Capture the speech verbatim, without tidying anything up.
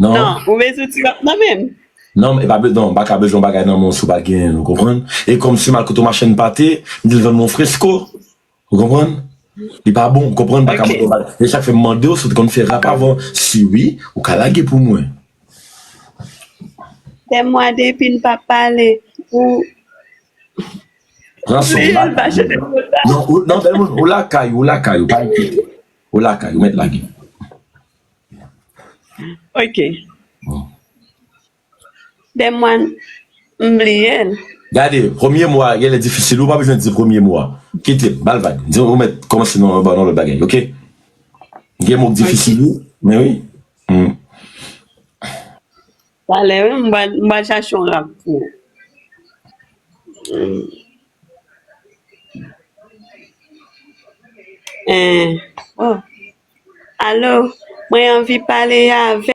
Non, ou bezwen ti rap nan men m. Non, e pa be-, non, m pa ka bezwen bagay nan men w si w pa genyen l, ou konprann? E kòm si m al kote yon machann pate, m di l vann mwen yon fresko. Ou konprann? Li pa bon, ou konprann? M pa ka mande w bagay. E sa k fè m mande w si w te konn fè rap avan. Si wi, ou ka lage pou mwen. Dè mwa depi n pa pale, ou Pran son, ou lakay ou. Non, ou, non, bèl moun, ou lakay ou, ou lakay ou, pa enkyete. Ou lakay ou, mèt lage. Ok. Bon. Dè mwa, m bliye l. Gade, premye mo a, genlè difisil, ou pa bezwen di premye mo a. Kite l, ba l vag. Di, ou mèt kòmanse nan, nan lòt bagay, ok? Gen mo k difisil, wi, men wi. Hmm. Talè, wi, m pral, m pral chache yon rap pou ou. Hmm. Eh, oh. Alo, mwen anvi pale avè